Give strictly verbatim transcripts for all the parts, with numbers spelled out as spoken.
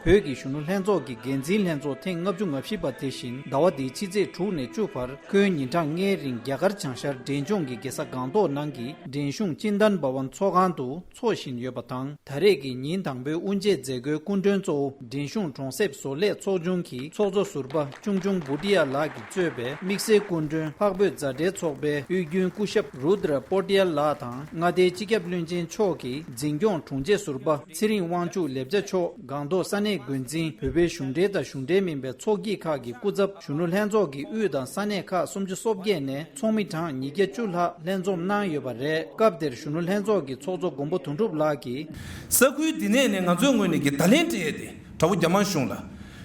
བོད་ཀྱི་གཞོན་ནུ་ལྷན་ཚོགས་ཀྱི་འགན་འཛིན་ལྷན་ཚོགས་ཐེངས་ལྔ་བཅུ་ང་བཞི་པ་དེ་བཞིན་ཟླ་བ་འདིའི་ཕྱི་ཚེས་དྲུག་ནས་བཅུ་བར་ཁོའི་ཉིན་གྲངས་ལྔའི་རིང་རྒྱ་གར་བྱང་ཤར་འབྲས་ལྗོངས་ཀྱི་རྒྱལ་ས་སྒང་ཏོག་ནང་གི་འབྲས་གཞུང་ཅིན་དན་བ་ཝན་ཚོགས་ཁང་དུ་འཚོགས་བཞིན་ཡོད་པ་དང་། ད་རེས་ཀྱི་ཉིན་དང་པོའི་དབུ་འབྱེད་མཛད་སྒོའི་སྐུ་མགྲོན་གཙོ་བོ་འབྲས་གཞུང་གྲོང་གསེབ་བཟོ་ལས་ཚོགས་ཆུང་གི་ཚོགས་གཙོ་ཟུར་པ་ཅུང་ཅུང་བུ་ཏི་ཡ་ལགས་ཀྱིས་གཙོས་པའི་དམིགས་བསལ་སྐུ་མགྲོན་འཕགས་བོད་མཛའ་འབྲེལ་ཚོགས་པའི་དབུས་རྒྱུན་སྐུ་ཞབས་རུ་དྲ་པོ་ཏི་ཡ་ལགས་དང་། མངའ་སྡེའི་སྤྱི་ཁྱབ་བློན་ཆེན་མཆོག་གིས་འཛིན་སྐྱོང་དྲུང་ཆེ་ཟུར་པ་ཚེ་རིང་དབང་ཕྱུག་ལེབ་ཅ་མཆོག་སྒང་ཏོག་ས་གནས་འགོ་འཛིན། བོད་པའི་གཞུང་འབྲེལ་དང་གཞུང་འབྲེལ་མིན་པའི་ཚོགས་སྐྱིད་ཁག་གི་སྐུ་ཚབ། གཞོན་ནུ་ལྷན་ཚོགས་ཀྱི་དབུས་དང་ས་གནས་ཁག་སུམ་ཅུ་སོ་བརྒྱད་ནས་ཚོགས་མི་གྲངས་ཉིས་བརྒྱ་བཅུ་ལྷག་ལྷན་འཛོམས་གནང་ཡོད་པ་རེད། སྐབས་དེར་གཞོན་ནུ་ལྷན་ཚོགས་ཀྱི་ཚོགས་གཙོ་མགོན་པོ་དོན་གྲུབ་ལགས་ཀྱིས། ས་ཁུལ་འདི་ནས་ནས་ང་ཚོའི་ངོས་ནས་ཀྱི་བརྡ་ལན་སྤྲད་ཡས་དེ་དྲག་པོ་རྒྱ་དམར་གཞུང་ལ།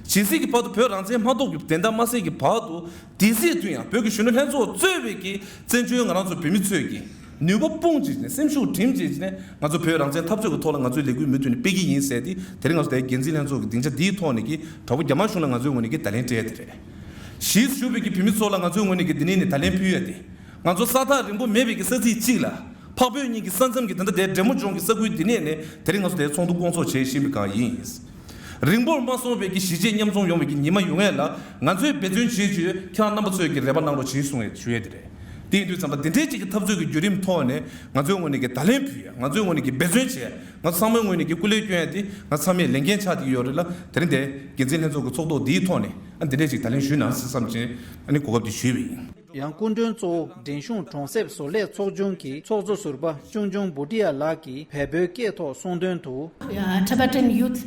ཇི་སྲིད་ཀྱི་བར་དུ་བོད་རང་བཙན་མ་ཐོབ་ཀྱི་བདེན་མཐའ་མ་གསལ་གྱི་བར་དུ། དེ་སྲིད་དུ་ཡང་བོད་ཀྱི་གཞོན་ནུ་ལྷན་ཚོགས་གཙོས་པའི་ཀྱི་བཙན་བྱོལ་ང་རང་ཚོ་བོད་མི་ཚོས་ཀྱི་ནུས་པ་སྤུངས་བྱས་ནས་སེམས་ཤུགས་བསྒྲིམས་བྱས་ནས་ང་ཚོ་བོད་རང་བཙན་འཐབ་རྩོད་ཀྱི་ཐོག་ལ་ང་ཚོའི་ལས་འགུལ་མུ་མཐུད་ནས་སྤེལ་གྱི་ཡིན་ཟེར་ཏེ། དེ་རིང་ང་ཚོ་དེའི་འགན་འཛིན་ལྷན་ཚོགས་ཀྱི་སྡིངས་ཆ་འདིའི་ཐོག་ནས་ཀྱི་དྲག་པོ་རྒྱ་དམར་གཞུང་ལ་ང་ཚོའི་ངོས་ནས་ཀྱི་བརྡ་ལན་སྤྲད་ཡ་དེ་རེད། གཞིས་སུ་བཞུགས་པའི་ཀྱི་བོད་མི་ཚོ་ལ་ང་ཚོའི་ངོས་ནས་ཀྱི་འདི་ནས་ནི་བརྡ་ལན་ཕུལ་ཡ་དེ། ང་ཚོ་ས་ཐག་རིང་པོ་མེད་པའི་ཀྱི་ས་ཚིགས་གཅིག་ལ། འཕགས་བོད་གཉིས་ཀྱི་ས་མཚམས་ཀྱི་ད་ལྟ་དེ་འབྲས་མོ་ལྗོངས་ཀྱི་ས་ཁུལ་འདི་ནས་ནི་དེ་རིང་ང་ཚོ་དེའི་ཚོགས་འདུ་སྐོང་ཚོགས་བྱེད་བཞིན་པའི་སྒང་ཡིན། རིང་པོར་མ་སོང་བའི་ཀྱི་གཞིས་བྱེས་མཉམ་འཛོམས་ཡོང་བའི་ཀྱི་ཉི་མ་ཡོང་ཡས་ལ་ང་ཚོས་འབད་བརྩོན་བྱེད་རྒྱུ་ཁྱེད་རང་རྣམ་པ་ཚོས་ཀྱི་རེ་བ་གནང་རོགས་བྱེད་གསུང་ཡས་ཞུ་ཡས་དེ་རེད། དེ་ཡིན་དུས་ཙམ་པ་འདི་འདྲའི་ཅིག་གི་འཐབ་རྩོད་ཀྱི་བརྒྱུད་རིམ་ཐོག་ནས་ང་ཚོའི་ངོས་ནས་ཀྱི་བརྡ་ལན་ཕུལ་ཡས། ང་ཚོའི་ངོས་ནས་ཀྱི་འབད་བརྩོན་བྱེད་ཡས། ང་ཚོ་ཚང་མའི་ངོས་ནས་ཀྱི་སྐུ་ལས་སྐྱོན་ཡས་དེ་ང་ཚང་མས་ལས་འགན་ཆགས་བསྡད་ཀྱི་ཡོད་རེད་ལ། དེ་རིང་དེ་འགན་འཛིན་ལྷན་ཚོགས་ཀྱི་ཚོགས་ཐོག་འདིའི་ཐོག་ནས་ཨ་འདི་འདྲའི་ཅིག་བརྡ་ལན་ཞུས་ན་བསམ་བྱས་ཨ་ནི་གོ་སྐབས་འདི་ཞུས་པ་ཡིན། ཡང་སྐུ་མགྲོན་གཙོ་བོ་འབྲས་གཞུང་གྲོང་གསེབ་བཟོ་ལས་ཚོགས་ཆུང་གི་ཚོགས་གཙོ་ཟུར་པ་ཅུང་ཅུང་བུ་ཏི་ཡ་ལགས་ཀྱིས་བལ་པོའི་སྐད་ཐོག་གསུངས་དོན་དུ། Tibetan youth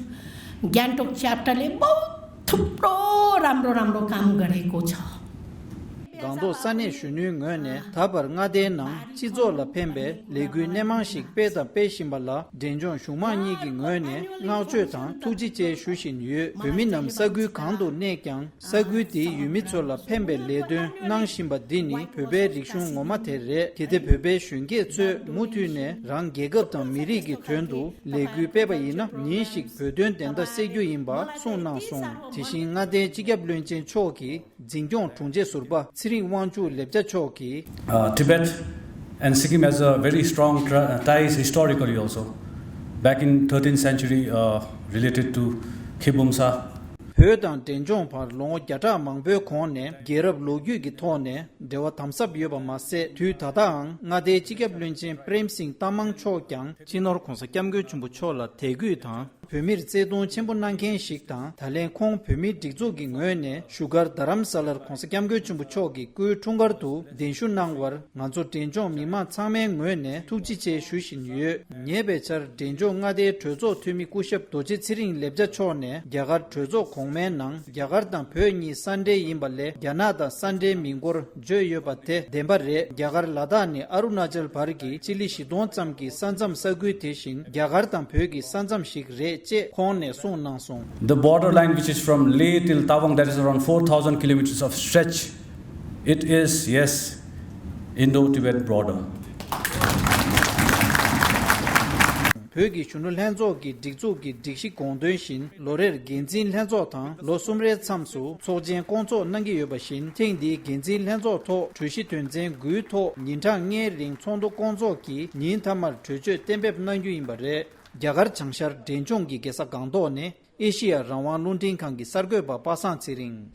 Gangtok च्याप्टरले बहुत थुप्रो राम्रो राम्रो काम गरेको छ। སྒང་ཏོག་ས་གནས་གཞོན་ནུའི་ངོས་ནས་ད་བར་མངའ་སྡེའི་ནང་སྤྱི་ཚོགས་ལ་ཕན་པའི་ལས་འགུལ་སྣེ་མང་ཞིག་སྤེལ་དང་སྤེལ་བཞིན་པ་ལ་འབྲས་ལྗོངས་གཞུང་མང་གཉིས་ཀྱི་ངོས་ནས་བསྔགས་བརྗོད་དང་ཐུགས་རྗེ་ཆེ་ཞུ་བཞིན་ཡོད། བོད་མི་རྣམས་ས་ཁུལ་གང་དུ་གནས་ཀྱང་། ས་ཁུལ་དེའི་ཡུལ་མི་ཚོ་ལ་ཕན་པའི་ལས་དོན་གནང་བཞིན་པ་འདི་ནི་བོད་པའི་རིག་གཞུང་ངོ་མ་དེ་རེད། གལ་ཏེ་བོད་པའི་གཞོན་སྐྱེས་ཚོས་མུ་མཐུད་ནས་རང་རྒྱལ་ཁབ་དང་མི་རིགས་ཀྱི་དོན་དུ་ལས་འགུལ་སྤེལ་བ་ཡིན་ན། ཉིན་ཞིག་བོད་དོན་བདེན་མཐའ་གསལ་རྒྱུ་ཡིན་པ་གསུངས་གནང་སོང་། དེ་བཞིན་མངའ་སྡེའི་སྤྱི་ཁྱབ་བློན་ཆེན་མཆོག་གིས་འཛིན་སྐྱོང་དྲུང་ཆེ་ཟུར་པ་ཚེ་རིང་དབང་ཕྱུག་ལེབ་ཅ་མཆོག་གིས། Uh, Tibet and Sikkim has a very strong tra- ties historically also. Back in thirteenth century, uh, related to Khebumsa. བོད་དང་འབྲས་ལྗོངས་བར་ལོ་ངོ་བརྒྱ་ཕྲག་མང་པོའི་གོང་ནས་རྒྱལ་རབས་ལོ་རྒྱུས་ཀྱི་ཐོག་ནས་འབྲེལ་བ་དམ་ཟབ་ཡོད་པ་མ་ཟད། དུས་ད་ལྟའང་མངའ་སྡེའི་སྤྱི་ཁྱབ་བློན་ཆེན་པྲེམ་སིང་ཏ་མང་མཆོག་ཀྱང་སྤྱི་ནོར་གོང་ས་སྐྱབས་མགོན་ཆེན་པོ་མཆོག་ལ་དད་གུས་དང་། བོད་མིར་བརྩེ་དུང་ཆེན་པོ་གནང་མཁན་ཞིག་དང་། ད་ལན་ཁོང་བོད་མིའི་སྒྲིག་འཛུགས་ཀྱི་ངོས་ནས་བཞུགས་སྒར་རྡ་རམ་ས་ལར་གོང་ས་སྐྱབས་མགོན་ཆེན་པོ་མཆོག་གི་སྐུའི་འཁྲུངས་སྐར་དུ་གདན་ཞུ་གནང་བར་ང་ཚོ་འབྲས་ལྗོངས་མི་མང་ཚང་མའི་ངོས་ནས་ཐུགས་རྗེ་ཆེ་ཞུ་བཞིན་ཡོད། ཉེ་བའི་ཆར་འབྲས་ལྗོངས་མངའ་སྡེའི་གྲོས་ཚོགས་འཐུས་མི་སྐུ་ཞབས་རྡོ་རྗེ་ཚེ་རིང་ལེབ་ཅ་མཆོག་ནས་རྒྱ་གར་གྲོས་ཚོགས་གོང་མའི་ནང་རྒྱ་གར་དང་བོད་གཉིས་ས་འབྲེལ་ཡིན་པ་ལས་རྒྱ་ནག་དང་ས་འབྲེལ་མིན་སྐོར་བརྗོད་ཡོད་པ་དེ་བདེན་པ་རེད། རྒྱ་གར་ལ་དྭགས་ནས་ཨ་རུ་ན་ཅལ་བར་གྱི་སྤྱི་ལེ་བཞི་སྟོང་ཙམ་གྱི་ས་མཚམས་ས་ཁུལ་དེ་བཞིན་རྒྱ་གར་དང་བོད་ཀྱི་ས་མཚམས་ཤིག་རེད་ཅེས་ཁོང་ནས་གསུངས་གནང་སོང་། The border line which is from Leh till Tawang, that is around four thousand kilometers of stretch, it is, yes, Indo-Tibet border. བོད་ཀྱི་གཞོན་ནུ་ལྷན་ཚོགས་ཀྱི་སྒྲིག་འཛུགས་ཀྱི་སྒྲིག་གཞི་དགོངས་དོན་བཞིན། ལོ་རེར་འགན་འཛིན་ལྷན་ཚོགས་དང་ལོ་གསུམ་རེའི་མཚམས་སུ་ཚོགས་ཆེན་སྐོང་ཚོགས་གནང་གི་ཡོད་པ་བཞིན། ཐེངས་འདིའི་འགན་འཛིན་ལྷན་ཚོགས་ཐོག་གྲོས་གཞི་དོན་ཚན་དགུའི་ཐོག་ཉིན་གྲངས་ལྔའི་རིང་ཚོགས་འདུ་སྐོང་ཚོགས་ཀྱིས་ཉིན་མཐའ་མར་གྲོས་ཆོད་གཏན་འབེབས་གནང་རྒྱུ་ཡིན་པ་རེད། རྒྱ་གར་བྱང་ཤར་འབྲས་ལྗོངས་ཀྱི་རྒྱལ་ས་སྒང་ཏོག་ནས་ཨེ་ཤི་ཡ་རང་དབང་རླུང་འཕྲིན་ཁང་གི་གསར་འགོད་པ་པ་སངས་ཚེ་རིང་།